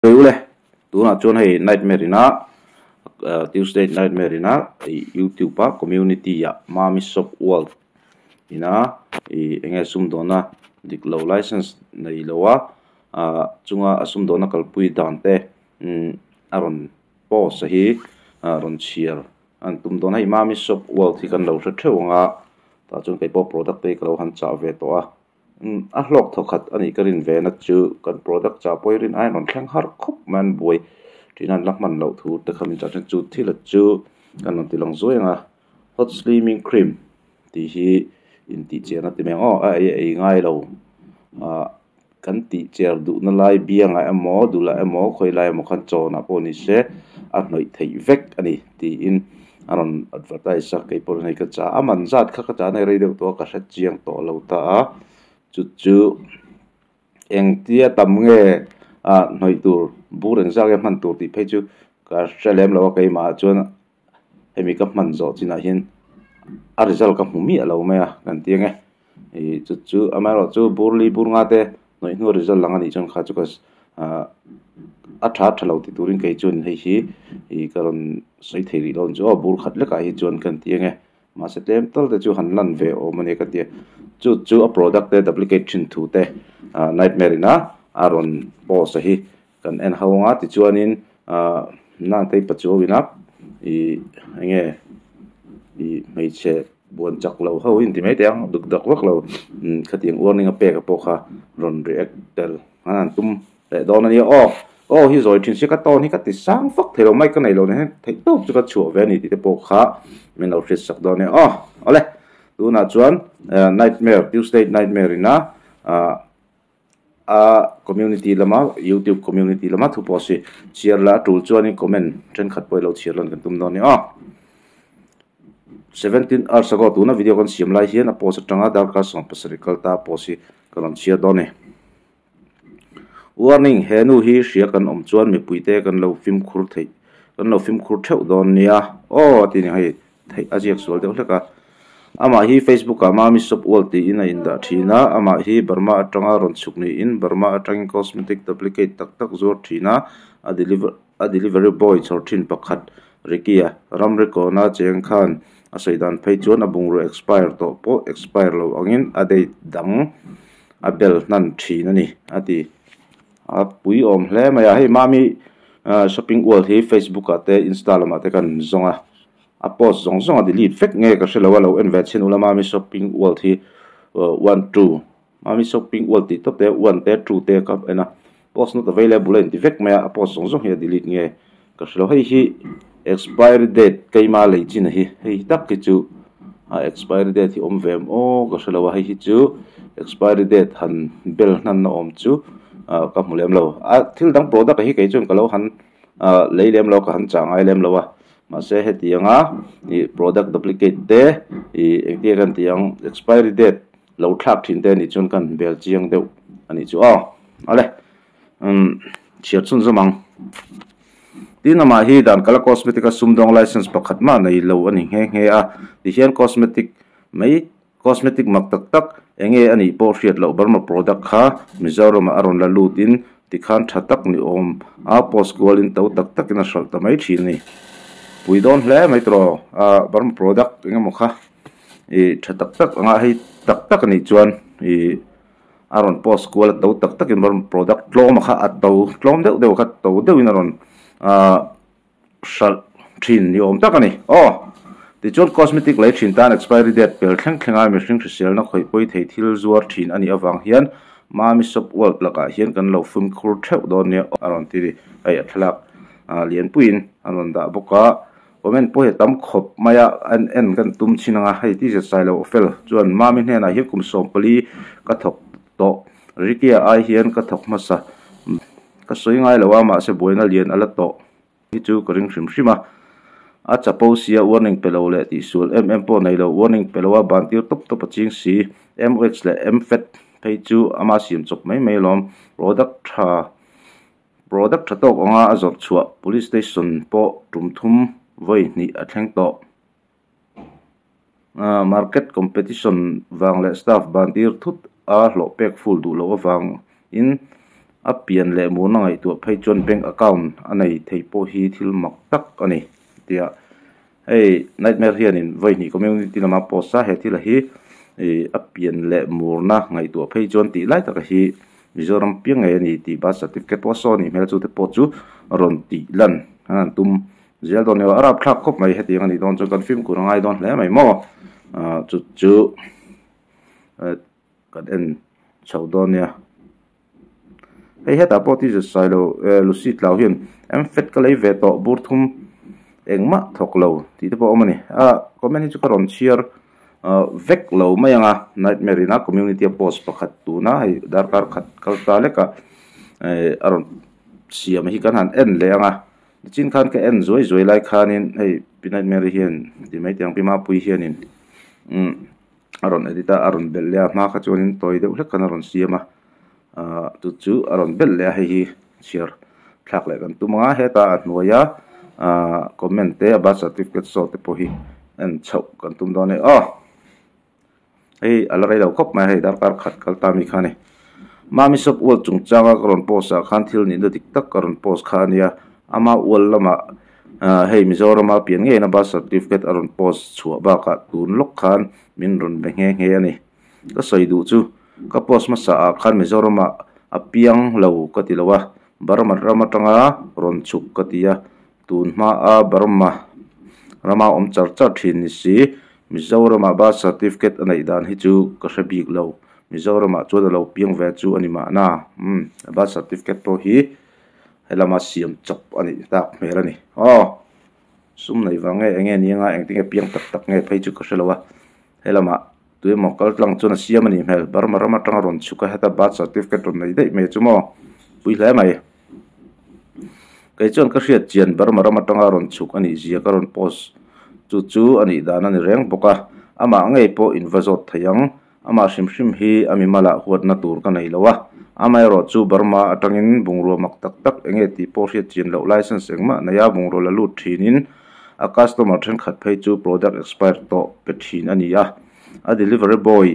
Ule tunah chuan hei nightmare ina tuesday nightmare ina ih youtube a community ah mami shop world ina ih enge sumdawnna dik lo license nei lo a ah chunga a sumdawnna kalpui dan te imm a rawn post a hi ah rawn chhiar an tum dawn a hei mami shop world hi kan lo hre theuh ang a tah chuan keipawh product te hi ka lo han chah ve tawh a. A hlawk thaw khat a nih ka rin ve na chu kan product chah pawh hi rin aiin rawn thleng har khawp mai a an buai ṭhin a an la hman loh thu te kha min chah ṭhin chu thil a chu kan rawn ti lang zuai ang a hot slimming cream tih hi intih chian a ti mai ang aw a ei ei ngai lo ah kan tih chiar duhna lai biangah emaw dulah emaw khawi lai emaw khan chawnah pawh ni se a hnawih theih vek a ni tiin a rawn advertise a keipawh hei ka chah a man zat kha ka chah na rei deuh tawh a ka hre chiang tawh lo ta a chu chu engtia tam nge ah hnawih tur bur engzat nge hman tur tih phei chu ka hre lem lo a keimah ah chuan hemi ka hman zawh chinah hian a result ka hmu miah lo mai a kan ti ang e ih chu chu amaherawhchu bur li bur nga te hnawih hnu a result lang anih chuan kha chu ka ah a tha tha lo ti turin kei chuan hei hi ih ka rawn sawi thei rih lo ang chu aw bur khat lekah hi chuan kan ti ang e mahse tlem tal te chu han lan ve awm a ni ka ti a chu chu a product te duplicate thin thu te ah nightmare in a a rawn post a hi kan en ho ang a tichuanin ah nate pachuau ina ih eng nge ih hmeichhe buan chak lo ho hi inti mai thei ang duk dak vak lo umm khatiang warning a pek a pawh kha rawn react tel an han tum leh dawn a nia aw aw hi zawi thin sia ka tawn hi ka ti sang vak thei lo mic ka nei lo nen hian theih tawp chu ka chhuah ve a ni tih te pawh kha min lo hriat sak dawn a nia aw awle tunah chuan nightmare tuesday nightmare ina ah. A community lama youtube community lama thu pawh si chhiar la a tul chuanin comment thenkhat pawh i lo chhiar lan kan tum dawn a ni aw. 17 hours ago tuna video kan siam lai hian a post atanga darkar 17 kal ta post hi ka rawn chhiar dawn a ni. Warning he nu hi hria kan awm chuan mipui te kan lo fimkhur theih kan lo fimkhur theuh dawn nia aw a ti ni hei. Theih a ziak sual deuh hlek a. Amah hi Facebook ah Mami Shop World tiin a indah thin a, amah hi Burma atanga rawn chhuk niin Burma atangin cosmetic duplicate tak tak zuar thin a, a deliver a delivery boy chhawr thin pakhat Ricky-a ramri kawna cheng khan a sawi dan phei chuan a bungrua expire tawh pawh expire lo angin a date dang a bel hnan thin a ni a ti. A pui awm hle mai a, hei Mami Shopping World hi Facebook ah te Insta lamah te kan zawng a. A post zawng zawng a delete vek nge ka hrelo a lo en ve chhin ula mami shopping world hi one two mami shopping world tih tawp te one te two te ka en a post not available a inti vek mai a a post zawng zawng hi a delete nge ka hrelo hei hi expiry date keima lei chin a hi hei hi tak hi chu a expiry date hi awm ve em aw ka hrelo a hei hi chu expiry date han bel hnan na awm chu ah ka hmu lem lo a thil dang product hi kei chuan ka lo han ah lei lem lo a ka han chah ngai lem lo a. Mahse hetianga ih product duplicate te ih engtia kan tih ang expiry date lo thlak thin te anih chuan kan bel chiang deuh anih chu aw. Awle umm chhiar chhunzawm ang. Tin amah hi dan kala cosmetic a sumdawng license pakhat mah nei lo a ni nghe nghe a tihian cosmetic mai cosmetic mak tak tak enge anih pawh hriat loh Burma product kha Mizoram ah a rawn la lut in tikhan tha tak ni awm a post kual in to tak tak in a hralh ta mai thin a ni. Pui dawn hle mai tawh a Burma product eng emaw kha ih tha tak tak anga hei tak tak anih chuan ih a rawn post kual a to tak tak in Burma product tlawm a kha a to tlawm deuh deuh kha to deuh in a rawn ah hralh thin ni awm tak a ni. Aw! Tichuan cosmetic lei thin tan expiry date pel thleng thleng a mihring hriselna khawih pawi thei thil zuar thin a nih avang hian Mami Shop World lakah hian kan lo fimkhur theuh dawn nia a rawn ti ni. Hei a thlalak lianpuiin a rawn dah bawk a, comment pawh hi a tam khawp mai a, en en kan tum chin ang a, hei ti zet sai lo fel chuan Mami hnenah hian kum 14 ka thawk tawh, Ricky-a ai hian ka thawk hmasa ka sawi ngai lo a mahse buaina lian a la tawh. Hi chu ka ring hrim hrim a, a chapo sia warning pe lo leh tihsual em em pawh nei lo, warning pe lo a ban tir tawp tawp a ching si, MOH leh MFET phei chu ama siam chawp mai mai alawm, product tha product tha tawk anga a zawrh chhuah police station pawh tum thum vawi hnih a thleng tawh. Market competition vang leh staff ban tir thut a hlawh pek full duh loh avangin. A pian leh murna ngaihtuah phei chuan bank account a nei thei pawh hi thil mak tak a ni tia hei nightmare hianin vawi hnih community lama post a he thil hi ih a pian leh murna ngaihtuah phei chuan tih lai taka hi Mizoram piang ngei a ni tih birth certificate pawh a sawn anih hmel chu te pawh chu rawn tih lan an han tum zel dawn a ni a rapthlak khawp mai hetiang a nih dawn chuan kan fimkhur a ngai dawn hle mai maw ah chu chu kan en chho dawn nia hei hetah pawh t-shirt sailo eh lucy tlau hian em fat ka lei ve tawh bur thum engmah thawk lo tih te pawh a awm a ni ah comment hi chu ka rawn chhiar ah vek lo mai ang a nightmare in a community a post pakhat tuna hei darkar khat kal ta lek a eh a rawn siam hi kan han en leh ang a nichin khan ka en zuai zuai lai khanin hei pi nightmare hian ti mai teh ang pi mapui hianin umm. a rawn edit a a rawn belh leh a hma kha chuanin tawi deuh hlek khan a rawn siam a ahh chu chu a rawn belh leh a hei hi chhiar thlak leh kan tum ang a hetah a hnuaia ahh comment te a birth certificate saw te pawh hi en chhoh kan tum dawn a ni aw hei a la rei lo khawp mai a hei darkar khat kal ta mi kha a ni mami shop ual chungchanga ka rawn post ah khan thil nihna dik tak ka rawn post kha a nia ama ual lamah. Ahh hei Mizorama pian ngeina birth certificate a rawn post chhuah bakah tun lawk khan min rawn be nghe nghe a ni. Ka sawi duh chu ka post hmasa ah khan Mizorama a piang lo ka ti lo a, Burma ram atanga rawn chhuk ka ti a, tun hmaa Burma rama awm char char thin ni si Mizorama birth certificate a neih dan hi chu ka hre bik lo. Mizoramah chuan a lo piang ve chu a ni mahna. Umm birth certificate pawh hi. Helama siam chawp a nih tak hmel a ni. Aw sum nei vang nge enge ni anga engtin nge piang tak tak nge phei chu ka hre lo a. Helamah tuemaw kal tlang chuan a siam a nih hmel. Burma ram atanga rawn chhuk a heta birth certificate rawn nei daih mai chu maw pui hle mai. Kei chuan ka hriat chian Burma ram atanga rawn chhuk a nih zia ka rawn post chu chu a nih dan a ni reng bawk a. Amah ngei pawh in va zawt thei ang. Amah hrim hrim hi a mimalah huatna tur ka nei lo a, amaherawh chu Burma atangin bungrua mak tak tak enge tih pawh hriat chian loh license engmah nei a bungrua la lut thinin a customer thenkhat phei chu product expired tawh pe thin a ni a, a delivery boy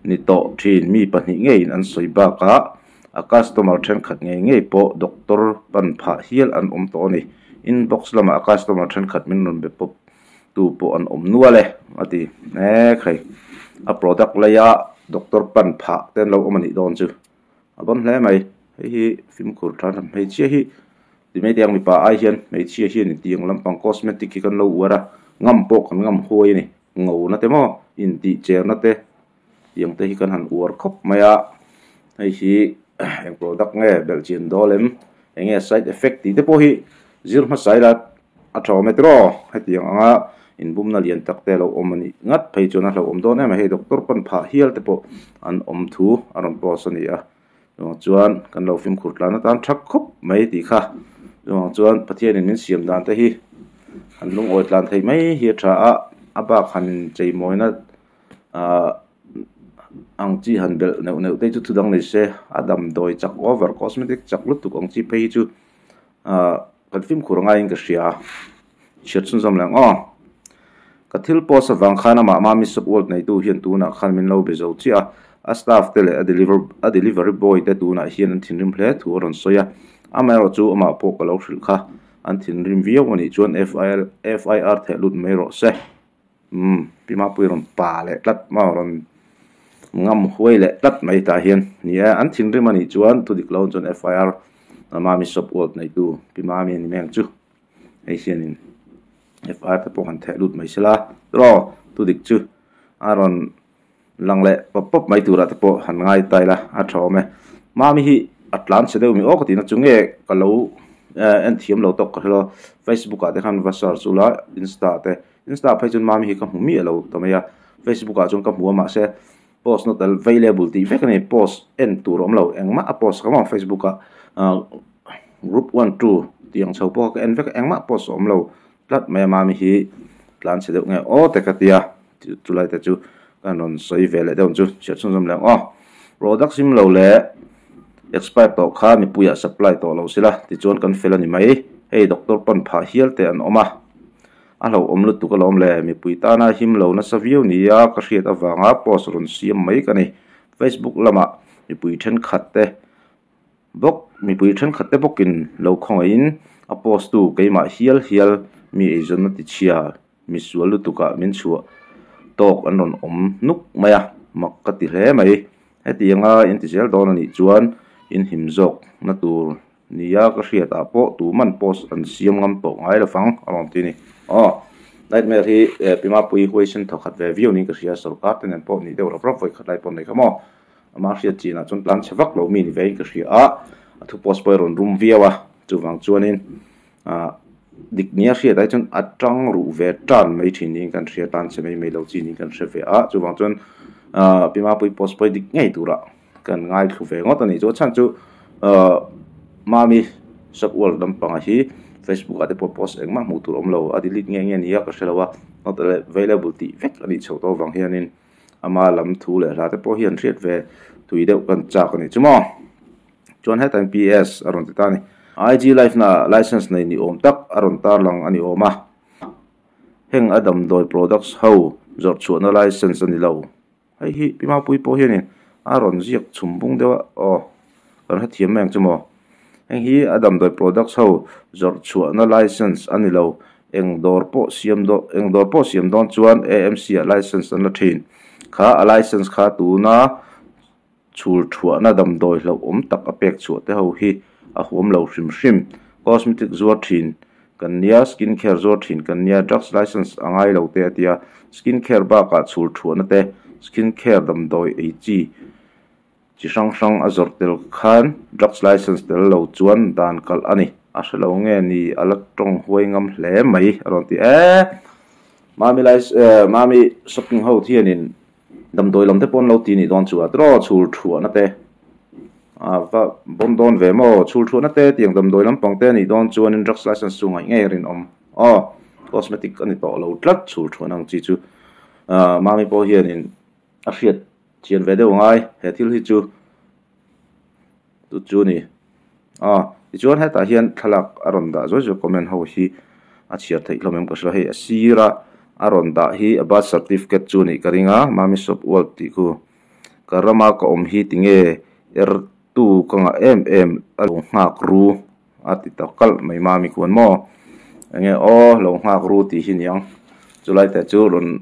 ni tawh thin mi pahnih ngeiin an sawi bakah a customer thenkhat ngei ngei pawh doctor pan phah hial an awm tawh a ni. Inbox lamah a customer thenkhat min rawn be pawp Tu pawh an awm nual e a ti mek hei a product laia doctor pan phah te an lo awm a nih dawn chu a ban hle mai hei hi fimkhur tha lam hmeichhia hi ti mai tiang mipa ai hian hmeichhia hian intiang lampang cosmetic hi kan lo uar a ngam pawh kan ngam huai a ni ngo na te maw intih cher na te tiang te hi kan han uar khawp mai a hei hi eng product nge belhchian dawl em eng nge side effect tih te pawh hi zir hmasa ila a tha awm e tiraw hetiang anga inbumna lian tak te a lo awm a nih ngat phei chuan a hlauhawm dawn em a hei doctor pawn phah hial te pawh an awm thu a rawn post a ni a chuvang chuan kan lo fimkhur tlan atan tha khawp mai tih kha chuvang chuan Pathianin min siam dan te hi an lungawi tlan thei mai hi a tha a a bak han incheimawina ahh ang chi han belh neuh neuh te chu thu dang ni se a damdawi chak over cosmetic chak lutuk ang chi phei hi chu ahh kan fimkhur ngaiin ka hria chhiat chhunzawm leh ang aw ka thil post avang khan amah mami shop world neitu hian tunah khan min lo be zo chiah a a staff te leh a deliver a delivery boy te tunah hian an thinrim hle thu a rawn sawi a amaherawh chu amah pawh ka lo hrilh kha an thinrim viau anih chuan F_I_R theh lut mai rawh se. Umm pi mapui rawn pa leh tlat maw rawn ngam huai leh tlat mai tah hian ni e an thinrim a nih chuan thu dik lo chuan F_I_R mami shop world neitu pi mami a ni mai ang chu hei hianin F_I_R te pawh han theh lut mai sela tiraw thu dik chu a rawn lang leh pawp pawp mai turah te pawh han ngai ta ila a tha awm e mami hi a tlan chhe deuh mi aw ka tihna chu nge ka lo eh en thiam lo tawk ka hre lo facebook ah te khan va search ula insta te insta ah phei chuan mami hi ka hmu miah lo ta mai a facebook ah chuan ka hmu a mahse post not available tih vek a ni post en tur a awm lo engmah a post ka hmu ang facebook ah ah group one two tih ang chho pawh kha ka en vek a engmah post a awm lo tlat mai a mami hi tlan chhe deuh nge aw te ka tia. Chulai te chu kan rawn sawi ve leh deuh ang chu chhiat chhunzawm leh ang aw. Product sim lo leh expire tawh kha mipuiah supply tawh lo sila tichuan kan fel a ni mai. Hei doctor pan phah hial te an awm a, a hlauhawm lutuk alawm le. Mipui tana him lo nasa viau nia ka hriat avanga post rawn siam mai ka ni. Facebook lamah mipui thenkhat te. bawk mipui thenkhat te bawkin lo khawngaihin a post tu keimah hial hial mi eizawnna tichhia misual lutuk ah min chhuah tawk an rawn awm nuk mai a mak ka ti hle mai. Hetianga in ti zel dawn a nih chuan in him zawk na tur nia ka hriat ah pawh tuman post an siam ngam tawh ngai lo fang a rawn ti a ni. Aw Nightmare hi Pimapui huaisen thawkhat ve viau niin ka hria sorkar te nen pawh nih deuh rap rap vawi khat lai pawh nei kha maw ama hriat chin ah chuan tlan chhe vak lo mi ni ve in ka hria a a thu post pawh hi a rawn rum viau a chuvang chuanin ah dik nia hriat ah hi chuan a tang ruh ve tan mai thin niin kan hria tan chhe mai mai lo chi niin kan hre ve a chuvang chuan ah Pimapui post pawh hi dik ngei turah Kan ngaithlu ve ngawt a nih chu a chhan chu ahh Mami Shop World lampanga hi Facebook ah te pawh post engmah hmuh tur awm lo a delete nge nge nia ka hre lo a not available tih vek a nih chhoh tawh avang hianin ama lam thu leh hla te pawh hi an hriat ve tui deuh kan chak a nih chu maw chuan hetah hian PS a rawn ti ta a ni IG live na ah license nei ni awm tak a rawn tarlang a ni awm a heng a damdawi products ho zawrh chhuahna license a ni lo. Hei hi Pi Mapui pawh hianin a rawn ziak chhum bung deuh a aw kan hrethiam mai ang chu maw heng hi a damdawi products ho zawrh chhuahna license a ni lo eng dawr pawh siam dawn eng dawr pawh siam dawn chuan A_M_C ah license an la thin kha a license kha tuna chhul thuahna damdawi hlauhawm tak a pek chhuah te ho hi a huam lo hrim hrim. Cosmetic zuar thin kan nia, skin care zuar thin kan nia, drugs license a ngai lo te a ti a, skin care bakah chhul thuahna te, skin care damdawi ei chi chi hrang hrang a zawrh tel khan drugs license tel lo chuan dan kalh a ni. A hre lo nge ni a la tawng huai ngam hle mai a rawn ti e. Mami license Mami shopping ho thianin Damdawi lam te pawh an lo ti nih dawn chu a tiraw chhul thuahna te a va bawm dawn ve maw chhul thuahna te tiang damdawi lampang te a nih dawn chuanin drugs license chu ngaih ngei a rinawm aw cosmetic a ni tawh lo tlat chhul thuahna ang chi chu ah mami pawh hianin a hriat chian ve deuh angai he thil hi chu chu chu a ni aw tichuan hetah hian thlalak a rawn dah zuai zuai comment ho hi a chhiar theih hlawm em ka hria hei a sir a a rawn dah hi a birth certificate chu anih ka ring a mami shop world tih khu ka rama ka awm hi tinge er tu ka ngah em em a lo nghak ru a ti ta kalh mai mami khuan maw enge aw lo nghak ru tih hi niang chulai te chu rawn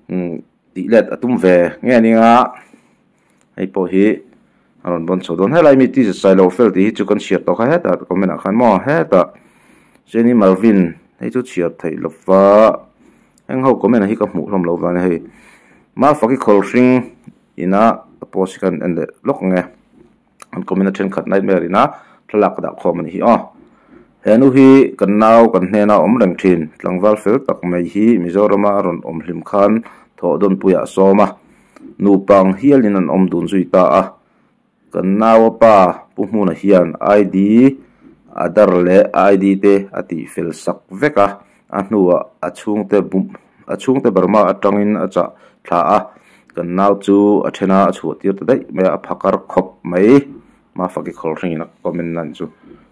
umm tih let a tum ve nge ania. Hei pawh hi a rawn bawn chho dawn helai mi ti sailo fel tih hi chu kan chhiar tawh kha hetah comment ah khan maw hetah Jenny Marvin hei chu chhiar theih lo va heng ho comment ah hi ka hmuh hlawm lo vang a hei Mafaki khawl hring ina a post hi kan en leh lawk ang e an comment a thenkhat nightmare ina thlalak ka dah khawm a ni hi aw he nu hi kan nau kan hnena awm reng thin tlangval fel tak mai hi Mizorama a rawn awm hlim khan thawh dawnpuiah a sawm a. Nupang hialin an awm dun zui ta a, kan naua pa Pu Hmuna hian ID Aadhaar leh ID te a tih fel sak vek a, a hnuah a chhungte a chhungte Burma atangin a chah thla a, kan nau chu a then a, a chhuah tir ta daih mai a, a phakar khawp mai. Mafaki khawl hringin a comment nan chu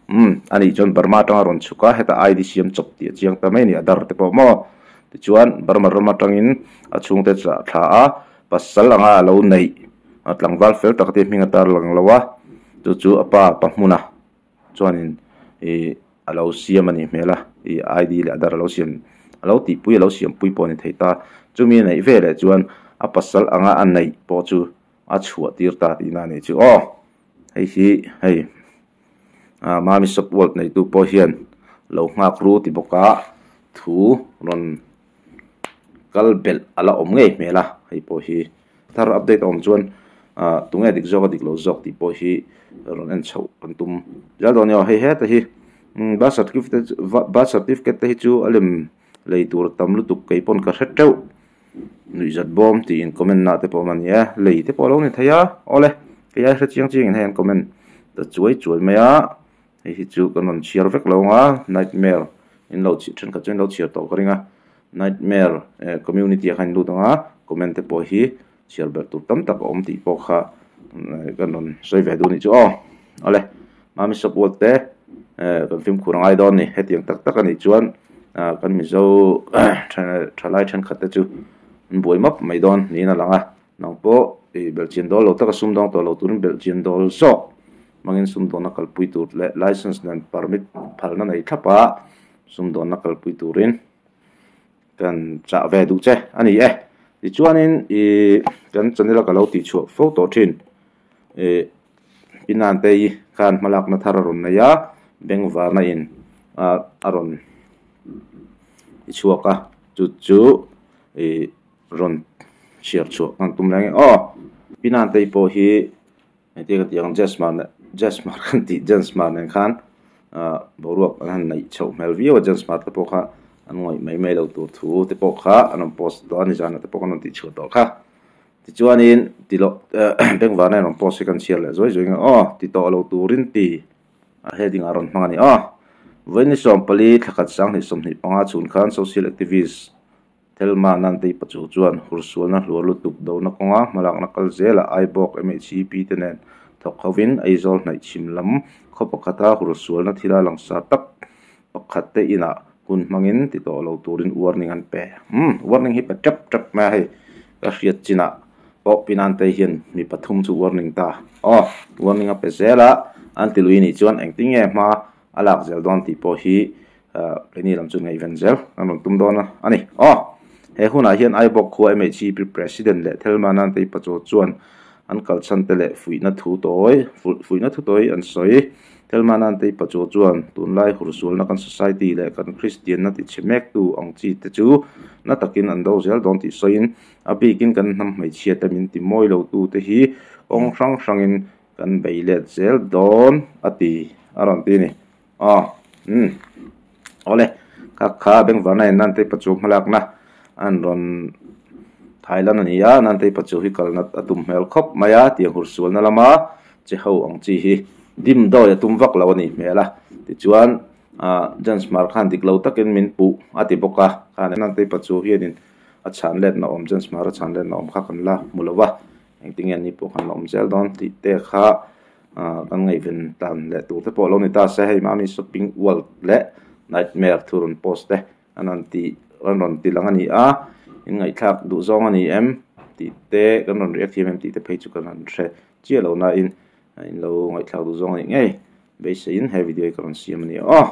umm anih chuan Burma atanga rawn chhuk a, hetah ID siam chawp tih a chiang ta mai a ni, Aadhaar te pawh maw? Tichuan Burma ram atangin a chhungte chah thla a, pasal anga a lo neih a tlangval fel tak te hming a tar lang lo a, chu chu a pa pa hmuna chuanin ih a lo siam a nih hmel a, ih ID leh Aadhaar a lo siam a lo tihpui a lo siampui pawh a ni thei ta, chumi a neih veleh chuan a pasal anga a neih pawh chu a chhuah tir ta tihna a nih chu aw hei hi hei ah mami shop world neitu pawh hian lo nghak ru ti bawk a thu rawn kal belh a la awm ngei hmel a hei pawh hi thar update a awm chuan ah tunge dik zawk a dik lo zawk tih pawh hi rawn en chhoh kan tum zel dawn a ni aw hei heta hi birth certificate birth certificate te hi chu a lem lei tur tam lutuk keipawn ka hre teuh. Nuihzat bawm tiin comment na te pawh awm a ni e, lei te pawh a lo ni thei a, awle kei ai hre chiang chiang in hei an comment ta chuai chuai mai a, hei hi chu kan rawn chhiar vek lo ang a, nightmare in lo chhiar thenkhat chuan in lo chhiar tawh ka ring a, nightmare eh community ah khan in lut ang a, comment te pawh hi chhiar belh tur tam tak a awm tih pawh kha kan rawn sawi ve duh a nih chu aw, awle mami shop world te eh kan fimkhur a ngai dawn a ni hetiang tak tak a nih chuan. ah kan mizo thalai thenkhat te chu an buai map mai dawn niin a lang a nang pawh ih belhchian dawl lo taka sum dawng tawh lo turin belhchian dawl zawk. hmangin sumdawnna kalpui tur leh license nen permit phalna nei thlap a sumdawnna kalpui turin kan chah ve duh che a ni e. Tichuanin ih kan channel a ka lo tih chhuah fo tawh thin ih Pinante-i khan hmalakna thar a rawn nei a bengvarna in ah a rawn ti chhuak a chu chu ih rawn chhiar chhuah kan tum reng e aw. Pinante-i pawh hi engtin ka tih ang Jesmar nen Jesmar kan tih Jensmar nen khan ah boruak an han neih chhoh hmel viau a Jensmar te pawh kha an ngawih mai mai lo tur thu te pawh kha an rawn post tawh a nizanah te pawh kan rawn tih chhuah tawh kha. Tichuanin ti loh bengvarna in rawn post hi kan chhiar leh zuai zuai ang aw ti tawh lo turin ti a heading ah rawn hmang a ni aw. Vawiin 14 thlakhat 2025 chhun khan social activist Thelma Nantei Pachu chuan hursualna hluar lutuk dona kawnga hmalakna kal zelah Aibawk MHCP te nen thawk hovin Aizawl hnaih chhim lam khaw pakhata hursualna thila langsar tak pakhat te inah hun hmangin ti tawh lo turin warning an pe. Umm warning hi pe tep tep mai a hei ka hriat chinah pawh Pinante hian mi pathum chu warning ta. Aw warning a pe zel a, an ti lui nih chuan engtin nge hma a lak zel dawn tih pawh hi keini lam chu ngaihven zel kan rawn tum dawn a ni. Aw he hunah hian Aibawk khua MHCP President leh Thelma Nantei Pachaw chuan an kalchhan te leh fuihna thu tawi fuihna thu tawi an sawi. Thelma Nantei Pachaw chuan tunlai hursualna kan society leh kan Kristianna ti chhe mektu ang chi te chu na takin an do zel dawn tih sawiin a bikin kan hnam hmeichhia te min ti mawi lo tu te hi kawng hrang hrangin kan bei let zel dawn a ti a rawn ti a ni. Aw umm awle kha kha bengvarna in Nantei Pachu hmalakna an rawn thailan a ni a Nantei Pachu hi kalna a tum hmel khawp mai a tiang hursualna lama che ho ang chi hi dim dawi a tum vak lo a nih hmel a tichuan ah Jans Hmar khan dik lo takin min puh a ti bawk a khan Nantei Pachu hianin a chhan letna awm Jans Hmar a chhan letna awm kha kan la hmu lo va engtin nge ni pawh kan la awm zel dawn tih te kha ah kan ngaihven tan leh tur te pawh lo ni ta se hei mami shopping world leh nightmare thu rawn post te an rawn tih an rawn ti lang a ni a in ngaihthlak duh zawng a ni em tih te kan rawn react thiam em tih te phei chu kan rawn hre chiah lo na in in lo ngaihthlak duh zawng a nih ngei beiseiin he video hi ka rawn siam a ni aw.